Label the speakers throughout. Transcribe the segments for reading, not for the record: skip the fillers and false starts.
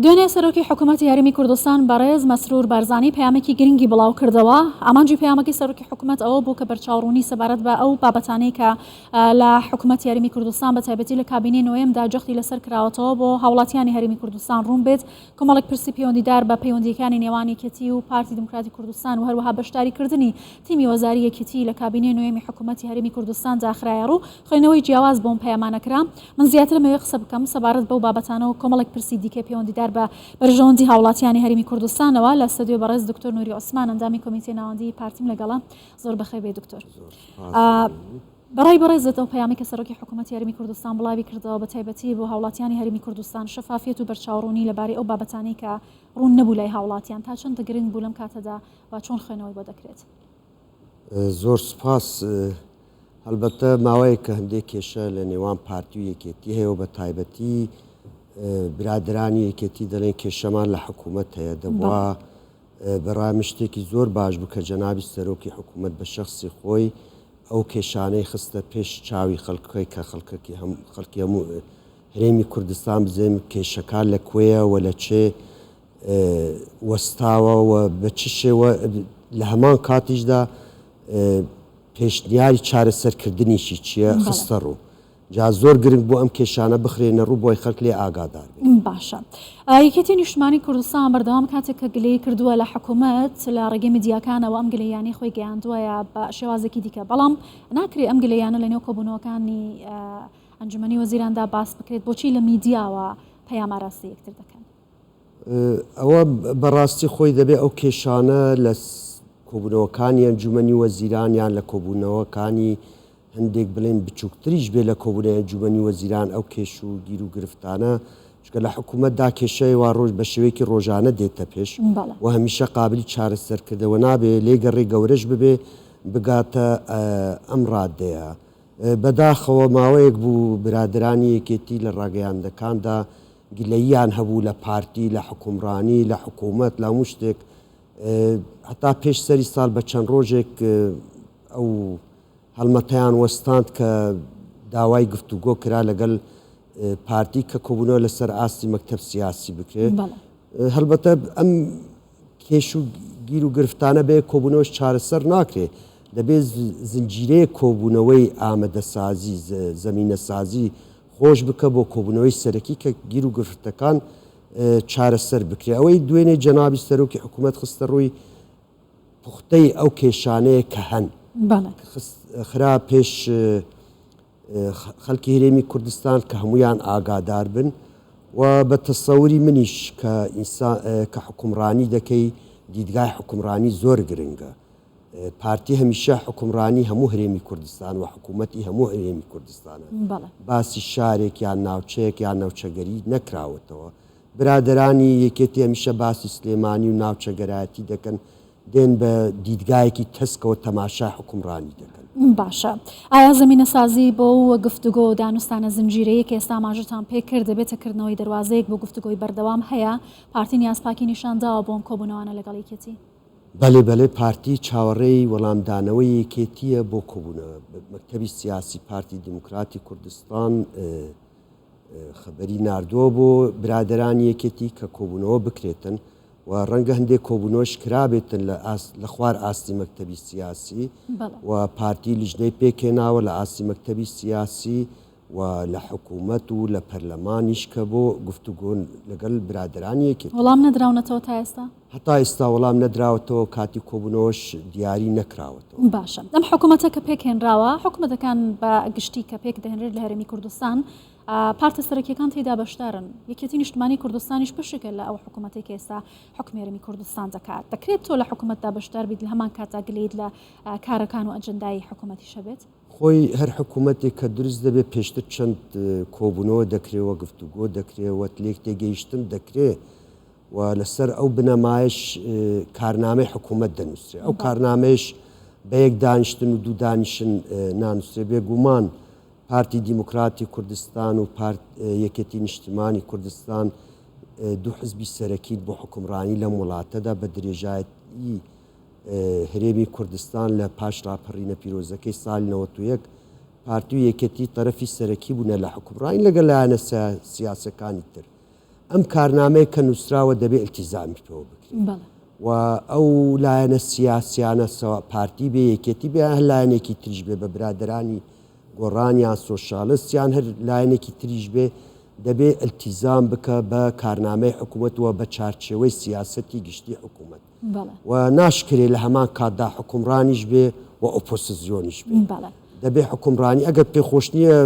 Speaker 1: دوێنێ سەرۆکی حکوومەتی هەرێمی کوردستان بەڕێز مەسرور بارزانی پەیامێکی گرنگی بڵاو کردەوە. ئامانجی پەیامەکەی سەرۆکی حکوومەت ئەوە بوو کە بەرچاوڕوونی سەبارەت بە ئەو بابەتانەی کە لە حکوومەتی هەرێمی کوردستان بە تایبەتی لە کابینەی نۆیەمدا جەختی لەسەر کراوەتەوە بۆ هاوڵاتیانی هەرێمی کوردستان ڕوون بێت. کۆمەڵێک پرسی پەیوەندیدار بە پەیوەندییەکانی نێوان یەکێتی و پارتی دیموکراتی کوردستان و هەروەها بەشداریکردنی تیمی وەزاری یەکێتی لە کابینەی نۆیەمی حکوومەتی هەرێمی کوردستاندا خرایەڕوو. خوێندنەوەی جیاواز بۆم پەیامانە کرا. من زیاتر ئەمەوێ قسە بکەم سەبارەت بەو بابەتانە و کۆمەڵێک پرسی دیکەی پەیوەندیدار بە بەرژەوەندی هاوڵاتیانی هەرێمی کوردستانەوە. لە ستۆدیۆ بەڕێز دکتۆر نوری عوسمان ئەندامی کۆمیتەی ناوەندیی پارتیم لەگەڵە. زۆر بەخێر بێی دکتۆر. بەڕای بەڕێزت ئەو پەیامەی کە سەرۆکی حکوومەتی هەرێمی کوردستان بڵاوی کردەوە بە تایبەتی بۆ هاوڵاتیانی هەرێمی کوردستان شەفافیەت و بەرچاوڕوونی لەبارەی ئەو بابەتانەی کە ڕوون نەبوو لای هاوڵاتیان تا چەندە گرنگ بوو لەم کاتەدا و چۆن خوێنەوەی بۆ دەکرێت؟
Speaker 2: زۆر سوپاس. هەڵبەتە ماوەیەکە هەندێک کێشە لە نێوان پارتی و یەکێتی هەیە و بە تایبەتی برادرانی یەکێتی دەڵێن کێشەمان لە حکوومەت هەیە دەبوا بەڕای من شتێکی زۆر باش بوو کە جەنابی سەرۆکی حکوومەت بە شەخسی خۆی ئەو کێشانەی خستە پێش چاوی خەڵکەکەی کە خەڵکەکی هەم خەڵکی هەموو هەرێمی کوردستان بزێن کێشەکان لە کوێیە و لە چێ وەستاوە و بە چ شێوە لە هەمان کاتیشدا پێشنیاری چارەسەرکردنیشی چییە خستە ڕوو. جا زۆر گرنگ بوو ئەم کێشانە بخرێنە ڕوو بۆی خەلک لێ ئاگادار بێت.
Speaker 1: باشە یەکێتی نیشتمانی کوردستان بەردەوام کاتێک کە گلەیی کردووە لە حکومەت لە ڕێگەی میدیاکانەوە ئەم گلەییانەی خۆی گەیاندووە یا بە شێوازێکی دیکە بەڵام ناکرێ ئەم گلەییانە لە نێو کۆبوونەوەکانی ئەنجومەنی وەزیراندا باس بکرێت بۆچی لە میدیاوە پەیام ئاراستەی یەکتر دەکەن؟
Speaker 2: ئەوە بەڕاستی خۆی دەبێ ئەو کێشانە لە کۆبوونەوەکانی ئەنجومەنی وەزیران یان لە کۆبوونەوەکانی هەندێک بڵێن بچووکتریش بێ لە کۆبوونەوەی ئەنجومەنی وەزیران ئەو کێش و گیر و گرفتانە چونکە لە حکوومەتدا کێشەی وا ڕۆژ بە شێوەیەکی ڕۆژانە دێتە پێش و هەمیشە قابلی چارەسەرکردەوە نابێ لێگەڕێ گەورەش ببێ بگاتە ئەم ڕادەیە. بەداخەوە ماوەیەک بوو برادەرانی یەکێتی لە ڕاگەیاندنەکاندا گلەییان هەبوو لە پارتی، لە حوکمڕانی، لە حکوومەت، لە هەموو شتێک. هەتا پێش سەری ساڵ بە چەند ڕۆژێک ئەو هەڵمەتەیان وەستاند کە داوای گفتوگۆ کرا لەگەڵ پارتی کە کۆبوونەوە لەسەر ئاستی مەکتەب سیاسی بکرێ. هەڵبەتە ئەم کێش و گیر و گرفتانە بێ کۆبوونەوەش چارەسەر ناکرێ. دەبێ زنجیرەیەک کۆبوونەوەی ئامادەسازی، زەمینەسازی خۆش بکە بۆ کۆبوونەوەی سەرەکی کە گیر و گرفتەکان چارەسەر بکرێ. ئەوەی دوێنێ جەنابی سەرۆکی حکوومەت خستە ڕووی پوختەی ئەو کێشانەیە کە هەن. خرا پێش خەلکی هەرێمی کوردستان کە هەموویان ئاگادار بن و بە تەسەوری منیش کە ئینسان کە حوکمڕانی دەکەی دیدگای حوکمڕانی زۆر گرنگە پارتی هەمیشە حوکمڕانی هەموو هەرێمی کوردستان و حکوومەتی هەموو هەرێمی کوردستانە باسی شارێک یان ناوچەیەک یان ناوچەگەری نەکراوەتەوە برادەرانی یەکێتی هەمیشە باسی سلێمانی و ناوچەگەرایەتی دەکەن، دێن بە دیدگایەکی تەسکەوە تەماشای حوکمڕانی دەکەن.
Speaker 1: باشە ئایا زەمینەسازی بۆ گفتوگۆ و دانوستانە زنجیرەیی کە ئێستا ئاماژەتان پێکرد دەبێتە کردنەوەی دەروازەیەک بۆ گفتوگۆی بەردەوام هەیە؟ پارتی نیازپاکی نیشانداوە بۆ ئەم کۆبوونەوانە لەگەڵ یەکێتی؟
Speaker 2: بەلێ بەلێ پارتی چاوەڕێی وەڵامدانەوەی یەکێتییە بۆ کۆبوونەوە. مەکتەبی سیاسی پارتی دیموکراتی کوردستان خەبەری ناردووە بۆ برادەرانی یەکێتی کە کۆبوونەوە بکرێتن و ڕەنگە هەندێک کۆبوونەوەش کرابێتن لە ئاست لە خوار ئاستی مەکتەبی سیاسی و پارتی لیژنەی پێکهێناوە لە ئاستی مەکتەبی سیاسی و لە حکوومەت و لە پەرلەمانیش کە بۆ گفتوگۆ لەگەڵ برادەرانی یەکێتی.
Speaker 1: وەڵام نەدراونەتەوە تا ئێستا؟
Speaker 2: هەتا ئێستا وەڵام نەدراوەتەوە، کاتی کۆبوونەوەش دیاری نەکراوەتەوە.
Speaker 1: باشە ئەم حکوومەتە کە پێکهێنراوە، حکوومەتەکان بە گشتی کە پێکدەهێنرێت لە هەرێمی کوردستان، پارتە سەرەکییەکان تێیدا بەشدارن، یەکێتی نیشتمانی کوردستانیش بەشێکە لە ئەو حکوومەتەی کە ئێستا حوکمی هەرێمی کوردستان دەکات. دەکرێت تۆ لە حکوومەتدا بەشدار بیت لە هەمان کاتدا گلەیت لە کارەکان و ئەجەندای حکوومەتیش هەبێت؟
Speaker 2: خۆی هەر حکوومەتێک کە دروست دەبێت پێشتر چەند کۆبوونەوە دەکرێ و گفتوگۆ دەکرێ و لێکتێگەیشتن دەکرێ و لەسەر ئەو بنەمایەش کارنامەی حکوومەت دەنووسرێ. ئەو کارنامەیەش بە یەک دانیشتن و دوو دانیشن نانووسرێ. بێگومان پارتی دیموکراتی کوردستان و پارت یەکێتی نیشتمانی کوردستان دوو حزبی سەرەکین بۆ حوکمڕانی لەم وڵاتەدا بە درێژایی هەرێمی کوردستان لە پاش ڕاپەڕینە پیرۆزەکەی ساڵی 91 پارتی و یەکێتی تەرەفی سەرەکی بوونە لە حوکمڕانی لەگەڵ لایەنە سیاسەکانی تر. ئەم کارنامەیە کە نووسراوە دەبێ ئیلتیزامی پێوە بکرێ و ئەو لایەنە سیاسیانە سەوا پارتی بێ یەکێتی بێ هەر لایەنێکی تریش بێ بە برادەرانی گۆڕان یان سۆشیالست یان هەر لایەنێکی تریش بێ دەبێ ئیلتیزام بکە بە کارنامەی حکوومەت و بە چارچێوەی سیاسەتی گشتی حکوومەت و ناشکرێ لە هەمان کاتدا حوکمڕانیش بێ و ئۆپۆسزیۆنیش بێ. دەبێ حوکمڕانی ئەگەر پێ خۆش نییە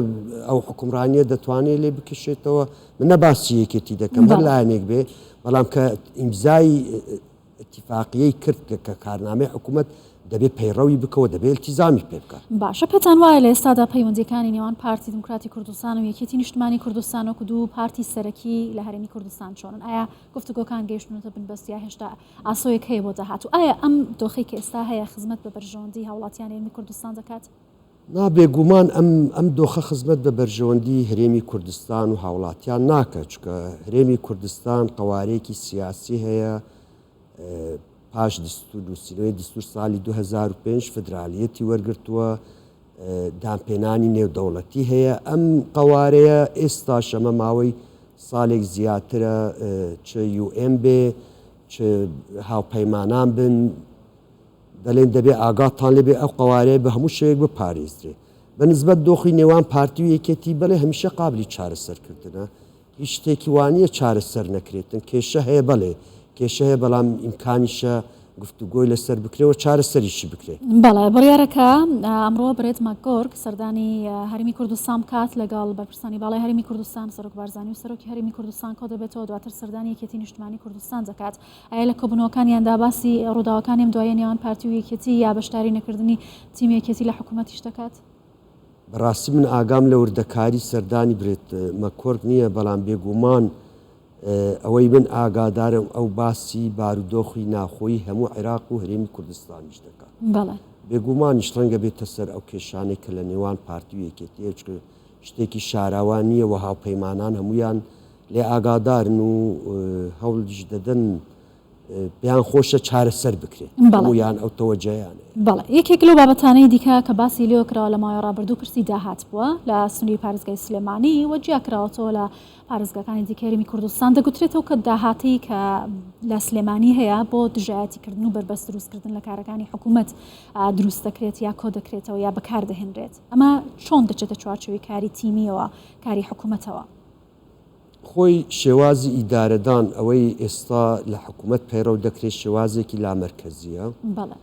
Speaker 2: ئەو حوکمڕانییە دەتوانێ لێ بکشێتەوە. من نە باسی یەکێتی دەکەم هەر لایەنێک بێ، بەڵام کە ئیمزای ئیتیفاقیەی کرد کە کارنامەی حکوومەت دەبێ پەیڕەوی بکە و دەبێ ئیلتیزامی پێ بکا.
Speaker 1: باشە پێتان وایە لە ئێستادا پەیوەندییەکانی نێوان پارتی دیموکراتی کوردستان و یەکێتی نیشتمانی کوردستان وەکو دوو پارتی سەرەکی لە هەرێمی کوردستان چۆنن؟ ئایا گفتوگۆکان گەیشتوونەتە بنبەست یا هێشتا ئاسۆیەک هەیە بۆ داهاتوو؟ ئایا ئەم دۆخەی کە ئێستا هەیە خزمەت بە بەرژەوەندیی هاوڵاتیانی هەرێمی کوردستان دەکات؟
Speaker 2: نا، بێگومان ئەم ئەم دۆخە خزمەت بە بەرژەوەندیی هەرێمی کوردستان و هاوڵاتیان ناکات، چونکە هەرێمی کوردستان قەوارەیەکی سیاسی هەیە، پاش دستور نووسینەوەی دستور ساڵی 2005 فدرالیەتی وەرگرتووە، دانپێنانی نێودەوڵەتی هەیە، ئەم قەوارەیە ئێستاش ئەمە ماوەی ساڵێک زیاترە چ یو ئێن بێ چ هاوپەیمانان بن دەلێن دەبێ ئاگاتان لێ بێ ئەو قەوارەیە بە هەموو شێوەیەک بپارێزرێ. بە نسبەت دۆخی نێوان پارتی و یەکێتی بەڵێ هەمیشە قابلی چارەسەرکردنە، هیچ شتێکی وانیە چارەسەر نەکرێتن، کێشە هەیە بەڵێ کێشە هەیە بەڵام ئیمکانیشە گفتوگۆی لەسەر بکرێ و چارەسەریشی بکرێ.
Speaker 1: بەڵێ بڕیارە کە ئەمڕۆ برێت ماکگۆرک سەردانی هەرێمی کوردستان بکات لەگەڵ بەرپرسانی باڵای هەرێمی کوردستان، سەرۆک بارزانی و سەرۆکی هەرێمی کوردستان کۆدەبێتەوە، دواتر سەردانی یەکێتی نیشتمانی کوردستان دەکات. ئایا لە کۆبوونەوەکانیاندا باسی ڕووداوەکانی ئەم دواییە نێوان پارتی و یەکێتی یا بەشداری نەکردنی تیمی یەکێتی لە حکوومەتیش دەکات؟
Speaker 2: بەڕاستی من ئاگام لە وردەکاری سەردانی برێت مەکۆرک نییە، بەڵام بێگوومان ئەوەی من ئاگادارم ئەو باسی بارودۆخی ناوخۆیی هەموو عێراق و هەرێمی کوردستانیش دەکات.
Speaker 1: بەڵێ.
Speaker 2: بێگوومانیش ڕەنگە بێتە سەر ئەو کێشانەی کە لە نێوان پارتی و یەکێتی هەیە، چونکە شتێکی شاراوە نییە و هاوپەیمانان هەموویان لێ ئاگادارن و هەوڵیش دەدەن پێیان خۆشە چارەسەر بکرێت هەموویان ئەو تەوەجەیان هەیە.
Speaker 1: بەڵێ یەکێک لەو بابەتانەی دیکە کە باسی لێوە کراوە لە ماوەی ڕابردوو پرسی داهات بووە لە سنووری پارێزگای سلێمانی و جیا کراوەتەوە لە پارێزگاکانی دیکە هەرێمی کوردستان دەگوترێتەوە کە داهاتەی کە لە سلێمانی هەیە بۆ دژایەتیکردن و بەربەست دروستکردن لە کارەکانی حکوومەت دروست دەکرێت یا کۆ دەکرێتەوە یا بەکار دەهێنرێت ئەمە چۆن دەچێتە چوارچێوەی کاری تیمییەوە کاری حکوومەتەوە؟
Speaker 2: خۆی شێوازی ئیدارەدان ئەوەی ئێستا لە حکوومەت پەیڕەو دەکرێت شێوازێکی لامەرکەزییە.
Speaker 1: بەڵێ.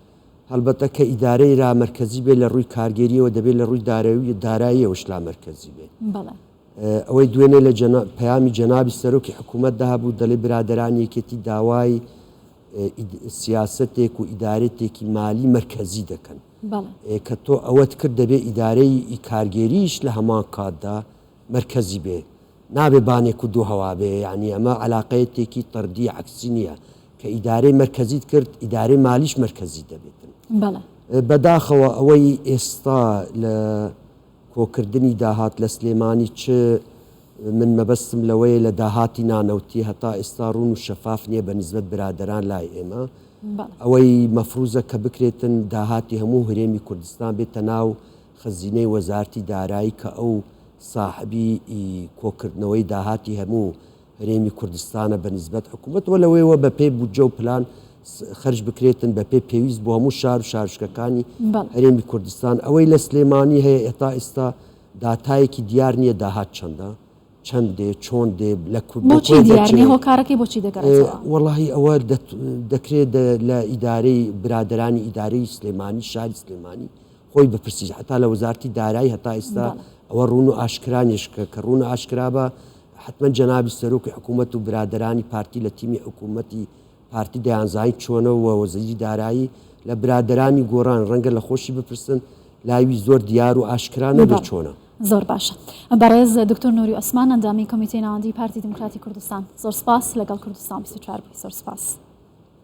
Speaker 2: هەڵبەتە کە ئیدارەی لامەرکەزی بێت لە ڕووی کارگێرییەوە دەبێت لە ڕووی دارایی داراییەوەش لامەرکەزی بێت.
Speaker 1: بەڵێ.
Speaker 2: ئەوەی دوێنێ لە جەنا پەیامی جەنابی سەرۆکی حکوومەتدا هەبوو دەڵێ برادەرانی یەکێتی داوای سیاسەتێک و ئیدارەتێکی مالی مەرکەزی دەکەن.
Speaker 1: بەڵێ.
Speaker 2: کە تۆ ئەوەت کرد دەبێ ئیدارەی کارگێریش لە هەمان کاتدا مەرکەزی بێ نابێ بانێک و دوو هەوا بێ یانی ئەمە عەلاقەیەتێکی تەردی عەکسی نییە کە ئیدارەی مەرکەزیت کرد ئیدارەی مالیش مەرکەزی دەبێتن.
Speaker 1: بەڵێ.
Speaker 2: بەداخەوە ئەوەی ئێستا لە کۆکردنی داهات لە سلێمانی چ من مەبەستم لەوەیە لە داهاتی نانەوتی هەتا ئێستا ڕوون و شەفاف نییە بە نسبەت برادەران لای ئێمە ئەوەی مەفروزە کە بکرێتن داهاتی هەموو هەرێمی کوردستان بێتە ناو خەزینەی وەزارتی دارایی کە ئەو ساحبی کۆکردنەوەی داهاتی هەموو هەرێمی کوردستانە بە نسبەت حکوومەت وە لەوەیەوە بە پێی بودجە و پلان خەرج بکرێتن بە پێی پێویست بۆ هەموو شار و شارشکەکانی هەرێمی کوردستان ئەوەی لە سلێمانی هەیە ئێتا ئێستا داتایەکی دیار نییە داهات چەندە چەند دێ چۆن دێ لە
Speaker 1: کو بۆچی دیار نییە هۆکارەکەی بۆچی دەگەڕێتەوە؟
Speaker 2: وەڵاهی ئەوە دەکرێت لە ئیدارەی برادەرانی ئیدارەی سلێمانی شاری سلێمانی خۆی بپرسیت هەتا لە وەزارتی دارایی هەتا ئێستا ئەوە ڕوون و ئاشکرا نییە کە ڕوون و ئاشکرا بە حتمما جەنابی سەرۆکی حکوومەت و برادەرانی پارتی لە تیمی حکوومەتی پارتی دەیانزانی چۆنە و وەزیری دارایی لە برادەرانی گۆڕان ڕەنگە لە خۆشی بپرسن لاوی زۆر دیار و ئاشکرا نەبێت چۆنە.
Speaker 1: زۆر باشە بەڕێز دکتۆر نوری عوسمان ئەندامی کۆمیتەی ناوەندی پارتی دیموکراتی کوردستان زۆر سپاس لەگەڵ کوردستان 24 بووی زۆر سپاس.